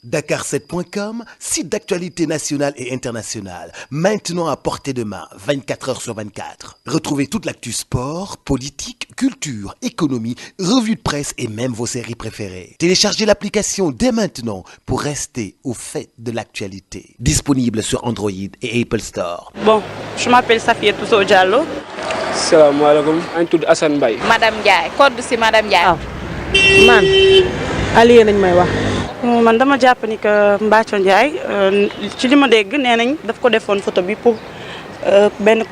Dakar7.com, site d'actualité nationale et internationale, maintenant à portée de main, 24 heures sur 24. Retrouvez toute l'actu sport, politique, culture, économie, revues de presse et même vos séries préférées. Téléchargez l'application dès maintenant pour rester au fait de l'actualité. Disponible sur Android et Apple Store. Bon, je m'appelle Safia Tousso Diallo. Salam alaikum. Je suis Hassan Baye. Madame Ndiaye, code si Madame Ndiaye. Man Alié nañ may wax. Man dama jàpp ni que Mbathio Ndiaye ci li ma dégg nee nañ daf ko defoon photo bi pour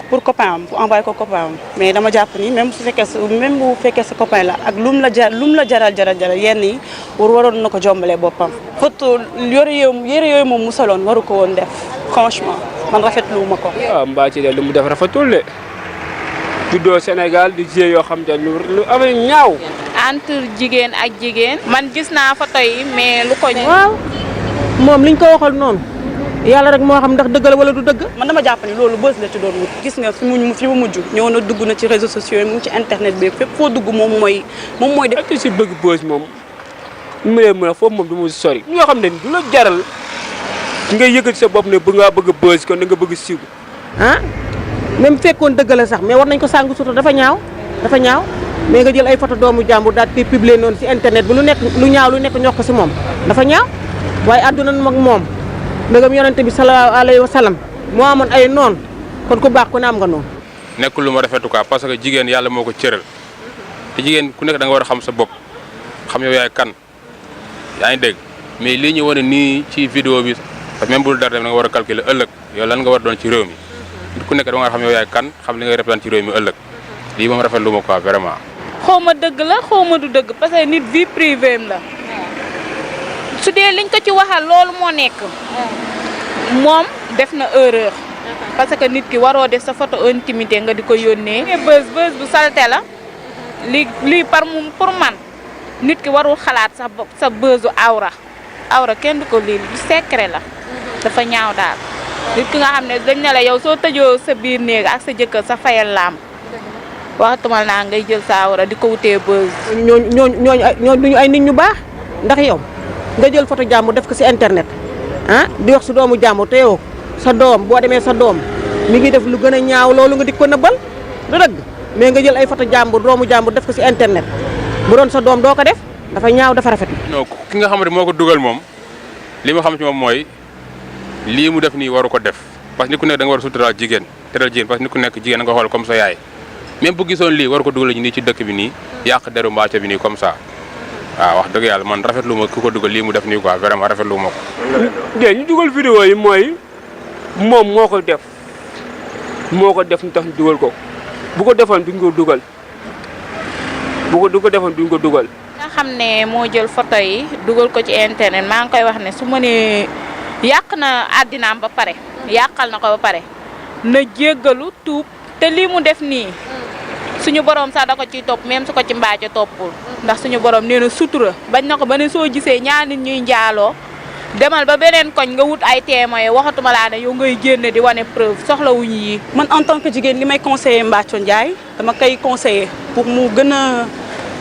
pour copain am pour envoyer ko copain am mais dama jàpp ni même bu fekkee sa copain la ak lum la jaral yenn yi waroon na ko jombalee boppam. photo yére yooyu moom mu soloon waru ko woon def franchement man rafetlu ma ko. waaw Mbathio de lu mu def rafetul de juddoo Sénégal di jiyee yoo xam te lu amee ñaaw. entre jigéen ak jigéen man gis naa photo yi mais lu ko waaw moom liñ ko waxal noonu yàlla rek moo xam ndax dëgg la wala du dëgg. man dama jàpp ni loolu bës la ci doon wut gis nga fi mu mujj ñëw na dugg na ci réseaux sociaux yi mu ngi ci internet bi fépp foo dugg moom mooy def. ak si bëgg bës moom mu ne mën a foofu moom du mu sori ñoo xam ne du la jaral nga yëkkati sa bopp ne bëgg ngaa bëgg bës kon da nga bëgg siiw. ah même fekkoon dëgg la sax mais war nañ ko sàngu sutura dafa ñaaw mais nga jël ay photo doomu jàmbur daal di publier noonu ci internet bi lu ñaaw lu nekk ñox ko ci moom dafa ñaaw waaye àdduna mag moom ndegam yonente bi sallallahu alayhi wa sallam moo amoon ay noon kon ku baax ku ne am nga noonu. nekkul lu ma rafetu quoi parce que jigéen yàlla moo ko cëral te jigéen ku nekk da nga war a xam sa bopp xam yow yaay kan yaa ngi dégg mais lii ñu wane nii ci vidéo bi même bul dara da nga war a calculer ëllëg yow lan nga war doon ci réew mi ku nekk da nga war a xam yow yaay kan xam li ngay représenté ci réew mi ëllëg lii moom rafetlu ma quoi vraiment. xaw ma dëgg la xaw ma du dëgg parce que nit vie privée am la su dee liñ ko ci waxal loolu moo nekk moom def na erreur parce que nit ki waroo def sa photo intimité nga di ko yónnee. bës bu salte la lii pour man nit ki warul xalaat sa bësu awra kenn du ko lii du secret la dafa ñaaw daal nit ki nga xam ne dañ ne la yow soo tëjoo sa biir néeg ak sa jëkkër sa fayal laam waxatumal naa ngay jël sa awra di ko wutee buzz. ñooñu duñu ay nit ñu baax ndax yow nga jël photo jàmbur def ko ci internet di wax su doomu jàmbur te yow sa doom boo demee sa doom mi ngi def lu gën a ñaaw loolu nga di ko nëbbal du dëgg mais nga jël ay photo jàmbur doomu jàmbur def ko ci internet bu doon sa doom doo ko def dafa ñaaw dafa rafet. non ki nga xam ne moo ko dugal moom li ma xam ci moom mooy lii mu def nii waru ko def parce que ni ku nekk da nga war a suturaal jigéen teral jigéen parce que ni ku nekk jigéen nga xool comme sa yaay. même bu gisoon lii war ko dugal nii ci dëkk bi nii yàq deru Mbathio bi nii comme ça waaw wax dëgg yàlla man rafetlu ma ku ko dugal lii mu def nii quoi vraiment rafetlu ma ko. dégg ñu dugal vidéo yi mooy moom moo ko def ñu tax ñu dugal ko bu ko defoon duñ ko dugal duñ ko dugal. nga xam ne moo jël photo yi dugal ko ci internet maa ngi koy wax ne su ma nee yàq na àddinaam ba pare yàqal na ko ba pare na jéggalu tuub te lii mu def nii. suñu borom sax da ko ciy topp même su ko ci Mbathio toppul ndax suñu borom nee na sutura bañ na ko ba ne soo gisee ñaar nit ñuy njaaloo demal ba beneen koñ nga wut ay témoins waxatuma laa ne yow ngay génne di wane preuve soxlawuñu yi. man en tant que jigéen li may conseiller Mbathio Ndiaye dama koy conseiller pour mu gën a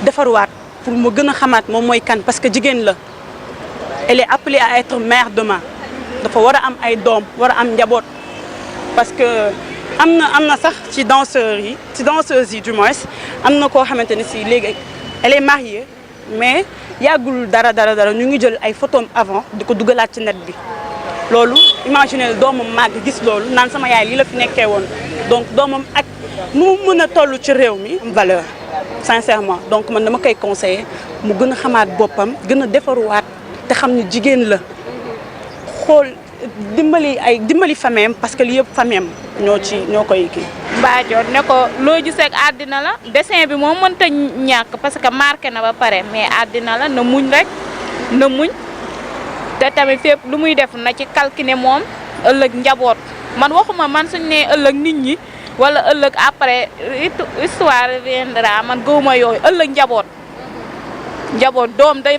defarwaat pour mu gën a xamaat moom mooy kan parce que jigéen la elle est appelée à être mère demain dafa war a am ay doom war a am njaboot parce que. am na sax ci danseuses yi du moins am na koo xamante ne si léegi elle est mariée mais yàggul dara ñu ngi jël ay photos avant di ko dugalaat ci net bi loolu imaginer doomam màgg gis loolu naan sama yaay lii la fi nekkee woon donc doomam ak nu mu mën a toll ci réew mi valeur sincèrement donc man dama koy conseiller mu gën a xamaat boppam gën a defaruwaat te xam ne jigéen la xool dimbali fameem parce que li yëpp fameem ñoo koy kii. Mbathio ne ko loo gis ak àddina la dessin bi moom mënta ñàkk parce que marqué na ba pare mais àddina la na muñ rek na muñ te tamit fépp lu muy def na ci calculer moom ëllëg njaboot man waxuma man suñ ne ëllëg nit ñi wala ëllëg après histoire reviendra man gëwuma yooyu ëllëg njaboot doom day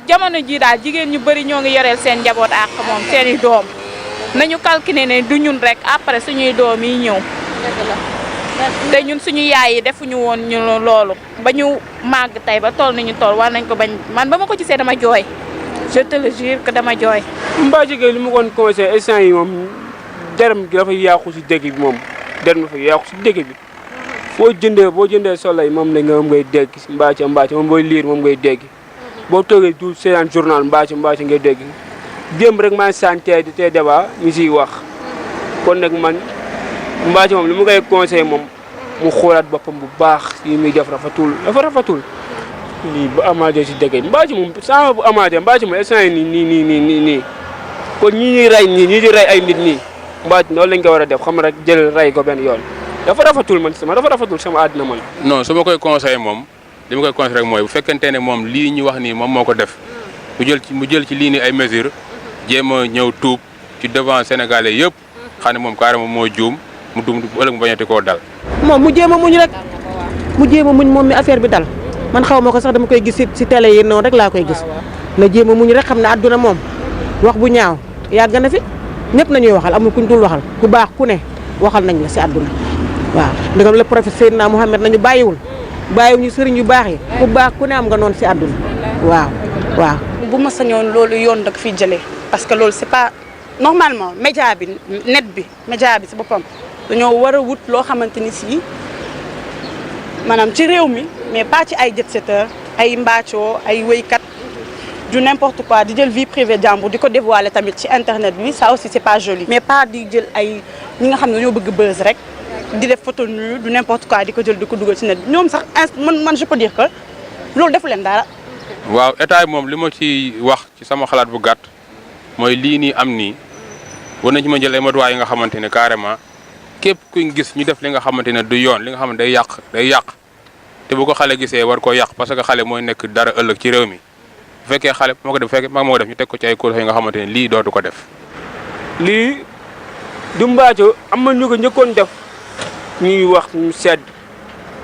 jamono ji daal jigéen ñu bëri ñoo ngi yoreel seen njaboot ak moom seeni doom nañu calculer ne du ñun rek après suñuy doom yi ñëw te ñun suñu yaay yi defuñu woon ñu loolu ba ñu màgg tey ba toll nañu toll war nañ ko bañ man ba ma ko gisee dama jooy je te le jure que dama jooy. Mbathio Gueye li ma koon conseillé instant yi moom deram gi dafa yàqu si dëkk bi moom deram dafa yàqu si dëkk bi boo jëndee solo yi moom la nga moom ngay dégg Mbathio moom booy liir moom ngay dégg boo toogee du seetaan journal Mbathio ngay dégg démb rek maa santé di tey débat ñu siy wax kon nag man Mbathio moom li ma koy conseillé moom mu xoolaat boppam bu baax yi muy def dafa rafatul lii bu amaatee si dëkk Mbathio moom sama bu amaatee Mbathio moom instant yi nii kon ñi di rey ay nit nii Mbathio loolu lañ ko war a def xam rek jël rey ko benn yoon dafa rafatul sama àddina man. non su ma koy conseillé moom li ma koy conseillé rek mooy bu fekkente ne moom lii ñu wax nii moom moo ko def mu jël ci lii nii ay mesures jéem a ñëw tuub ci devant sénégalais yëpp xam ne moom carrément moo juum mu dum ëllëg mu bañati koo dal. moom mu jéem a muñ rek moom mi affaire bi dal man xaw ma ko sax dama koy gis si télé yi noonu rek laa koy gis na jéem a muñ rek xam ne àdduna moom wax bu ñaaw yàgg na fi ñëpp nañuy waxal amul kuñ dul waxal ku baax ku ne waxal nañ la si àdduna waaw ndegam le prophète Seydina Mohamed nañu bàyyiwuñu sëriñ yu baax yi ku baax ku ne am nga noonu si àdduna waaw. bu ma sañoon loolu yoon da ko fiy jëlee parce que loolu c'est pas normalement média bi si boppam dañoo war a wut loo xamante ni si maanaam ci réew mi mais pas ci ay jet-setteurs ay Mbathio ay wéykat du n'importe quoi di jël vie privée jàmbur di ko dévoiler tamit ci internet bi ça aussi c'est pas joli. mais pas di jël ay ñi nga xam ne dañoo bëgg buzz rek di def photo nu du n'importe quoi di ko jël di ko dugal ci net bi ñoom sax man je peux dire que loolu defu leen dara. waaw état moom li ma ci wax ci sama xalaat bu gàtt mooy lii nii am nii war nañ ci ma jël ay matuwaay yi nga xamante ne carrément képp kuñ gis ñu def li nga xamante ne du yoon li nga xamante day yàq te bu ko xale gisee war koo yàq parce que xale mooy nekk dara ëllëg ci réew mi bu fekkee xale moo ko def bu fekkee mag moo ko def ñu teg ko ci ay cours yi nga xamante ne lii dootu ko def. lii du Mbathio am na ñu ko njëkkoon def ñuy wax ñu sedd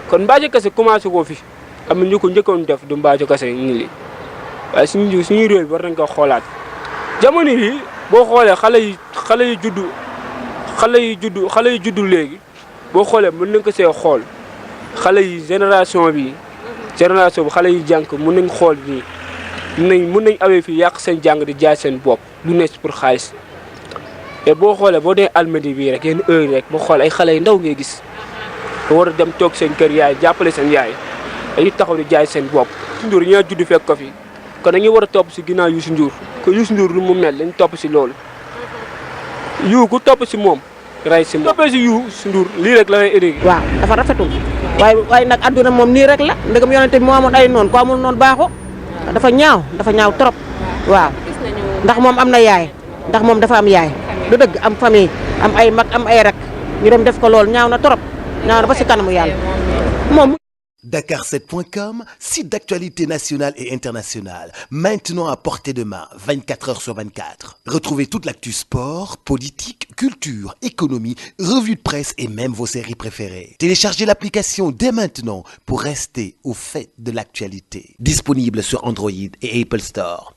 kon Mbathio kese commencé koo fi am na ñu ko njëkkoon def du Mbathio kese ñu li waaye suñu réew bi war nañ ko xoolaat jamono yi boo xoolee xale yi juddu léegi boo xoolee mën nañ ko see xool xale yi génération bi xale yi jànk mën nañ xool nii mën nañ awee fii yàq seen jàng di jaay seen bopp lu nekk pour xaalis te boo xoolee boo dee almadi bii rek yenn heure rek boo xoolee ay xale yu ndaw ngay gis te war a dem toog seen kër yaay jàppale seen yaay dañuy taxaw di jaay seen bopp. Youssou Ndour ñaa judd fekk ko fi kon dañuy war a topp si ginnaaw Youssou Ndour ko Youssou Ndour lu mu mel dañ topp si loolu ku topp si moom ray si moom toppee si Youssou Ndour lii rek la lay indi. waaw dafa rafetul waaye nag adduna moom nii rek la ndegam yonente bi moo amoon ay noonu ko amul noonu baaxoo dafa ñaaw trop waaw ndax moom am na yaay ndax moom dafa am yaay du dëgg am famille am ay mag am ay rak ñu dem def ko loolu ñaaw na trop ñaaw na ba si kanamu yàlla moom. Dakar7.com, site d'actualité nationale et internationale, maintenant à portée de main, 24h/24. Retrouvez toute l'actu sport, politique, culture, économie, revue de presse et même vos séries préférées. Téléchargez l'application dès maintenant pour rester au fait de l'actualité. Disponible sur Android et Apple Store.